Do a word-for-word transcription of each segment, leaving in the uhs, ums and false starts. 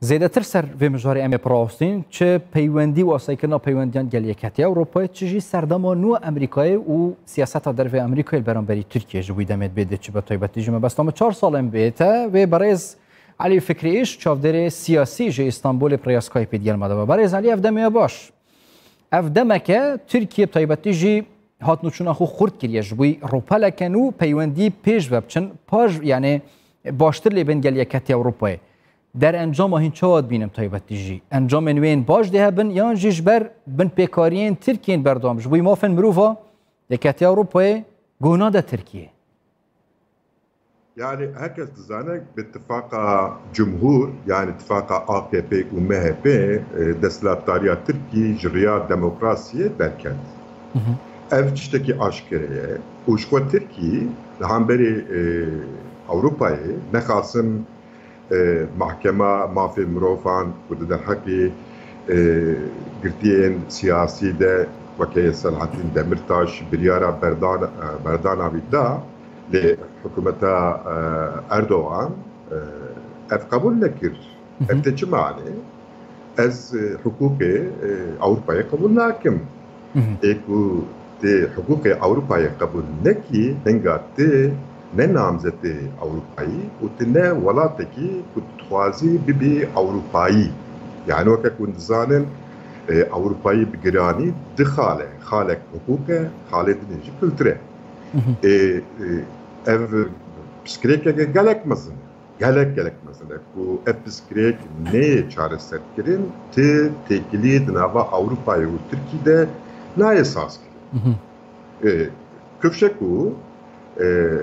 Zêdetir ser vê mijarê em ê birawestîn, çi peywendî û asayîkirina peywendiyan gel Yeketiya Ewropayê, çi jî serdema nû Amerîkayê û siyaseta derve Amerîkayê li beramberî Tirkiyê ji wî demê dibê dê çi be taybetî ji mebesta me çar salên bête. Wê berêz Elî Fikrî Îş, çavdêrê siyasî ji Îstanbulê bi rêya Skypeê digel me de be. Berêz Elî, ev demê baş. Ev demeke Tirkiye bi taybetî jî hatnûçûna xwe xurt kiriye, ji bo rûpeleke nû peywendî pêş ve biçin, paş, yani baştir lê bên gel Yeketiya Ewropayê. Derencama hîn çawa dibînin taybetî jî? Encamên wê yên baş dê hebin yan jî ji ber binpêkariyên Tirkiyên berdewam ji bo mafên mirova Yeketiya Ewropayê gona de Tirkiye? Yani herkes dizane bi tifaqa cumhur, yani tifaqa A K P û M H P, e, desthilatdariya Tirkî ji riya demokrasiyê derket. Ev tiştekî aşkere ye û ji xwe Tirkî li hemberî, e, Ewropayê nexasim, e, Mahkema Mafê Mirovan ku di derheqê, e, girtiyên siyasî de weke Selahattin Demirtaş biryara berdan, e, berdana wî da, lê hikûmeta, e, Erdogan, e, ev qebûl nekir. Ev tê çi mane? Ez, e, hiqûqê, e, Ewropayê qebûl nakim. Ê ku tê hiqûqê Ewropayê qebûl nekî, hinga tê ne namzetê Ewropayî û tê ne welatekî ku dixwazî bibî Ewropayî. Yani weke ku hûn dizanin, e, Ewropayî bi giranî di xal e. Xalek hiqûq e, xalê din jî kultur e. Ê, e, ev pirsgirêkeke gelek mezin e. Gelek, gelek mezin e ku ev pirsgirêk neyê çareserkirin, ti têkiliyê di nava Ewropayê û Tirkî de nayê sazkirin. E, kifşe ku, e,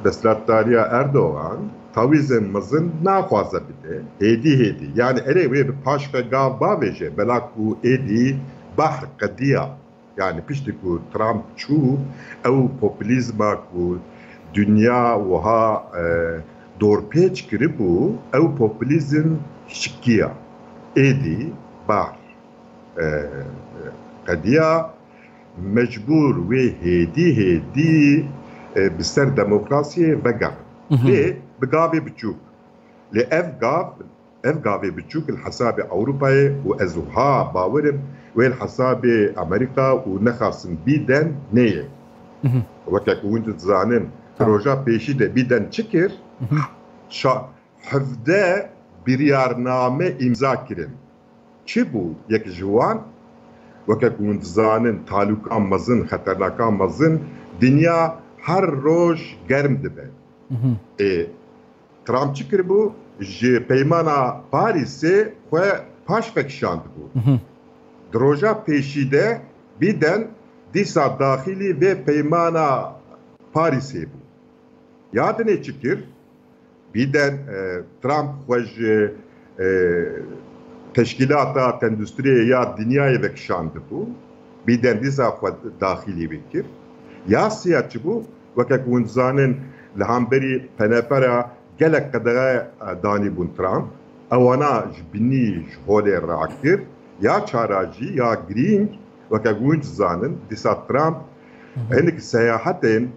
desthilatdariya Erdogan tawîzên mezin naxwaze bide, hêdî hêdî. Yani erê wê bi paşve gav bavêje, bela ku êdî bahr qediya. Yani piştî ku Trump çû, ew populîzma ku dinya wiha, e, dorpêç kiribû, ew populîzm şikiya. Êdî bahr, e, qediya, mecbûr wê hêdî hêdî, e, bi ser demokrasiyê vegerin. Lê bi gavê biçûk. Lê ev gav Ev gavê biçûk li hesabê Ewropayê û ez wiha bawer im wê li hesabê Amerîka û nexasim Biden neyê. Weke ku hûn dizanin, roja pêşî de Biden çi kir? Şa-, hevdeh biryarname îmza kirin. Çi bû yek ji wan? Weke ku hûn dizanin, talûka mezin, xeternakan mezin, dinya her roj germ dibe. Ê, Trump çi kiribû? Ji Peymana Parîsê xwe paş vekişandibû. Di roja pêşî de Biden dîsa daxilî vê Peymana Parîsê bû. Ya dinê çi kir? Biden, e, Trump xwe ji, e, Teşkîlata Tenduristiyê ya Dinyayê vekişandibû. Biden dîsa xwe daxilî wê kir. Ya siya çi bû? Weke ku hûn dizanin, li hemberî penepera gelek qedexe, e, danîbûn Trump. Ewana ji binî ji holê rakir. Ya çara jî ya girîng, weke ku hûn dizanin, dîsa Trump hinek seyahetên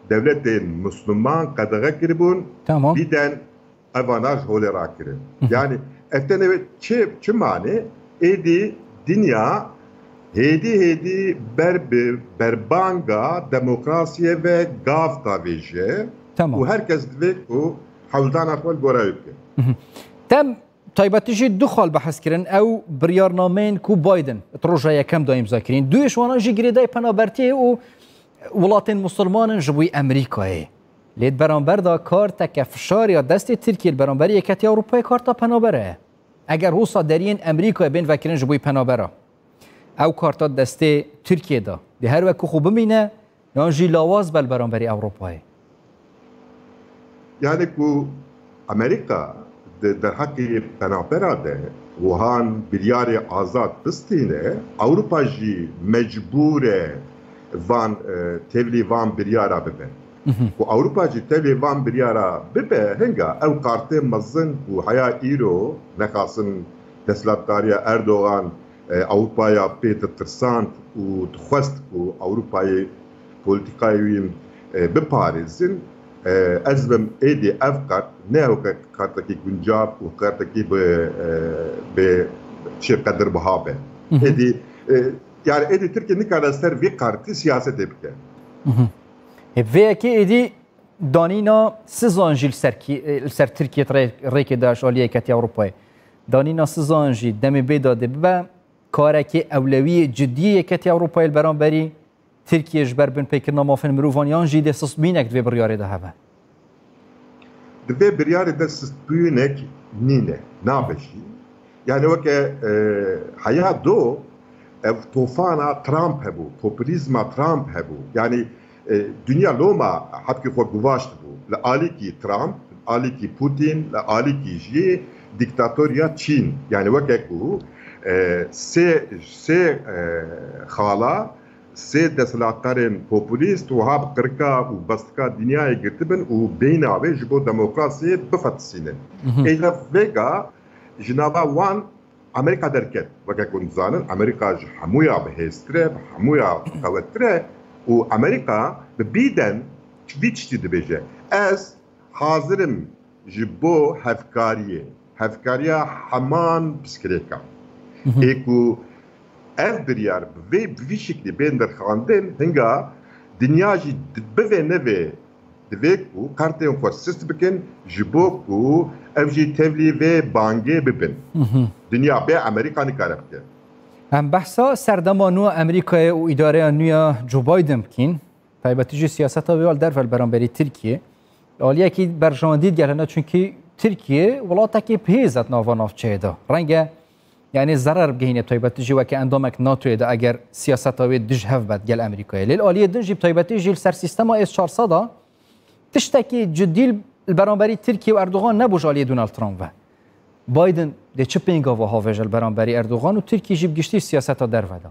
dewletên Misliman qedexe kiribûn. Tamam. Biden evana ji holê rakirin. Yani ev tenê çi, çi mane? Êdî dinya hêdî hêdî ber bi berbanga demokrasiyê ve gav davêje. Tamam. Û her kes divê ku hewldana xwe li gora wê bike. Tem taybetî jî du xal behs kirin, ew biryarnameyên ku Biden di roja yekem de îmza kirîn. Duyê ji wanan jî girêdayî penabertiyê û welatên Musulman in ji bo Amerîkayê. Lê di beramber de karteke fişar ya destê Tirkiyê li beramber Yeketiya Ewropayê karta penabere ye. Eger hosa deriyên Amerîkayê bên vekirin ji bo penabera, ew karta destê Tirkiyê de dê her wek ku xwe bimîne, yan jî lawaz be li beramberî Ewropayê? Yani ku Amerîka di derheqê penabera de wihan biryarê azad bistîne, Ewropa jî mecbûr e van, e, tevlî van biryara bibe. Ku Ewropa jî tevlî van biryara bibe, hinga ew kartê mezin ku heya îro nexasim desthilatdariya Erdogan, e, Ewropaya pê ditirsand û dixwest ku Ewropayê polîtîkayê wî, e, biparêzin, E, ez bim êdî ev kart ne weke kartekî guncav û kartekî bi, e, bi çi qedirbiha be. Êdî, e, yani êdî Tirkiye nikare ser vî kartî siyasetê bike. Ê, vê yekê êdî danîna sizan jî li ser kî-, li ser Tirkiye rê-, rêkê da ji aliyê Yeketiya Ewropayê. Danîna sizan jî demê bê da dê bibe karekê ewlewiyê cidî yê Yeketiya Ewropayê li beramberî Tirkiye ji ber binpêkirina mafên mirovan yan jî dê sisbînek di vê biryarê de hebe? Di vê biryarê de sisbînek nîne, nabe jî. Yani weke, e, heya do ev tofana Trump hebû, populîzma Trump hebû. Yani, e, dinya loma hevkî xwe guvaşt bû. Li alîkî Trump, li alîkî Putin, li alîkî jî dîktatoriya Çîn. Yani weke ku, e, sê, sê, e, xala, sê desthilatdarên populîst wiha bi qirika û bestika dinyayê girtibin û beyna wê ji bo demokrasiyê bifetisînin. Êja vêga ji nava wan Amerîka derket. Weke ku dizanin, Amerîka ji hemûya bihêztir e, bi hemûya qewettir e û Amerîka bi Biden vî tiştî dibêje, ez hazir im ji bo hevkariyê, hevkariya heman piskirêkan. Ê ku ev biryar bi vê, bi vî şiklî bên derxandin, hinga dinya jî di-, bivê nevê divê ku kartên xwe sist bikin, ji bo ku ev jî tevlî vê bangê bibin. Dinya bê Amerîka nikare bike. Em behsa serdema nû Amerîkayê û îdareya nû ya Joe Biden bikîn. Taybetî jî siyaseta wê ya li derve li beramberî Tirkiyê. Aliyekî berjandî digel hene, çunkî Tirkiye welatekî bihêz e di nava navçeyê de. Renge, yani, zerer bigihîne taybetî jî weke endamek NATOyê de eger siyaseta wê dij hev be digel Amerîkayê. Lê li aliyê din jî bi taybetî jî li ser sîstema S çar sed a tiştekî cidî li beramberî Tirkiye û Erdogan nebû ji aliyê Donald Trump ve. Biden dê çi pêngava havêje li beramberî Erdogan û Tirkiye jî bi giştî siyaseta derve de?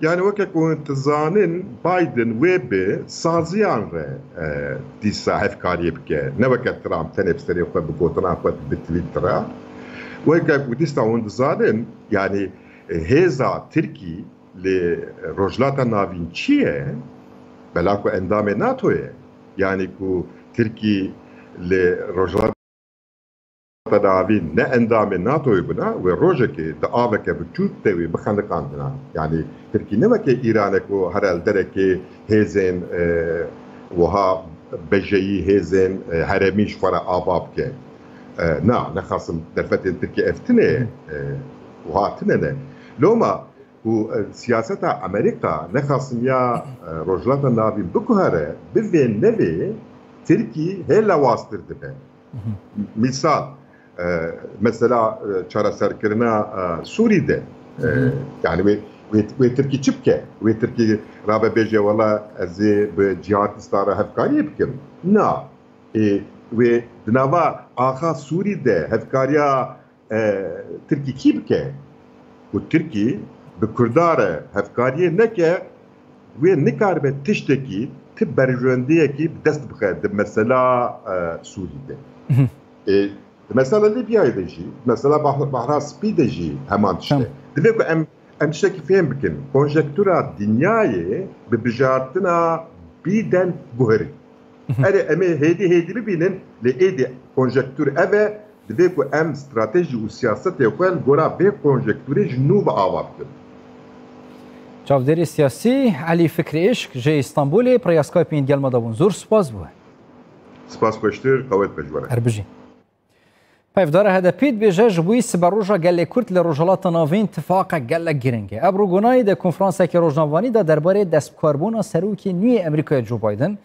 Yani weke ku hûn dizanin, Biden wê bi saziyan re, e, dîsa hevkariyê bike. Ne weke Trump tenê bi serê xwe bi gotina xwe bi Twitter re. Weke ku dîsa hûn dizanin, yani, e, hêza Tirkî li Rojhilata Navîn çi ye? Bela ku endamê NATO ye. Yani ku Tirkî li Rojhilata Navîn ne endamê NATOyê bûna, wê rojekê di aveke biçûk de wê bixeniqandina. Yani Tirkî ne weke Îrane ku here li derekê hêzên, e, wiha bejeyî hêzên, e, herêmî ji xwe re ava bike. E, na, nexasim derfetên Tirkî ev tine, e, wiha tine ne. Loma ku, e, siyaseta Amerîka nexasim ya, e, Rojhilata Navîn biguhere, bivê nevê Tirkî hê lewaztir dibe. Mîsal, e, mesela, e, çareserkirina, e, Sûrî de, e, yani wê, wê, wê Tirkî çi bike? Wê Tirkî rabe bêje, wela ez ê bi cîhadîstan re hevkariyê bikim? Na. Ê, wê di nava axa Sûrî de hevkariya, e, Tirkî kî bike? Ku Tirkî bi Kurda re hevkariyê neke, wê nikaribe tiştekî, ti berjewendiyekî bi dest bixe di mesela, e, Sûrî de. Ê, di mesela Lîbyayê de jî, di mesela Bah-, Bahra Spî de jî heman tişt e. Divê ku em, em tiştekî fêm bikin. Konjektura dinyayê bi bijartina Biden guherî. Erê, em ê hêdî hêdî bibînin, lê êdî konjektur ev e, divê ku em stratejî û siyasetê xwe li gora vê konjekturê ji nû ve ava bikin. Çavdêrê siyasî Elî Fikrî Îşk ji Îstanbulê bi rêya Skype'ê digel me de bûn. Zor spas bû. Spas xweştir, qewet be ji we re. Her bijî. Peyvdara H D P dibêje, ji bo wî siberoja gelê Kurd li Rojhilata Navîn tifaqek gelek giring e. Ebru Gonayî di konferansekî rojnamevanî de derbarê destbikarbûna serokê nû yê Amerîkayê Joe Biden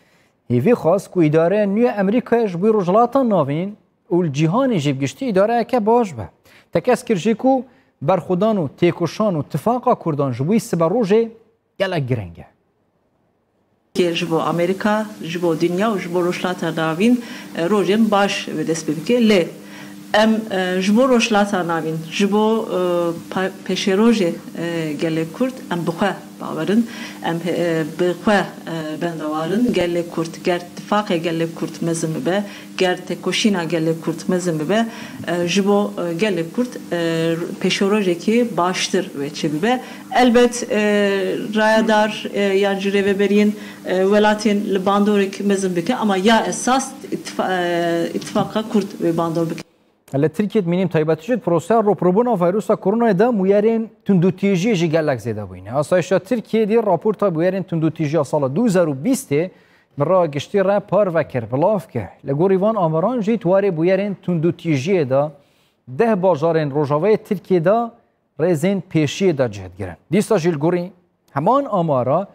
hêvî xwest ku îdareya nû ya Amerîkayê ji bo Rojhilata Navîn û li cîhanê jî bi giştî îdareyeke baş be. Tekez kir jî ku berxwedan û têkoşan û tifaqa Kurdan ji bo wî siberojê gelek giring e. Ji bo Amerîka, ji bo dinya û ji bo Rojhilata Navîn, e, rojên baş bi dest pê bike. Lê Em e, ji bo Rojhilata Navîn, ji bo e, pa- pêşerojê e, gelê Kurd, em bi xwe bawer in, em e, bi xwe e, bendewar in. Gelê Kurd, ger tifaqê gelê Kurd mezin bibe, ger têkoşîna gelê Kurd mezin bibe, e, ji bo e, gelê Kurd e, pêşerojekî baştir wê çê bibe. Elbet e, rayadar e, yan jî rêveberiyên e, welatên li bandorek mezin bike, ama ya esas îtifa- e, îtifaqa Kurd wê bandor bike. Li Tirkiyê dimînîn, taybetî jî di proseya rûpirûbûna vîrusa koronayê de bûyerên tundûtîjiyê jî gelek zêde bûyîne. Asayişa Tirkiyê dê raporta bûyerên tundûtîjiya sala du hezar û bîstê bi raya giştî re parve kir, bilav kir. Li gorî van amaran jî di warê bûyerên tundûtîjiyê de deh bajarên rojavayê Tirkiyê de rêzên pêşiyê de cih digirin. Dîsa jî li gorî heman amara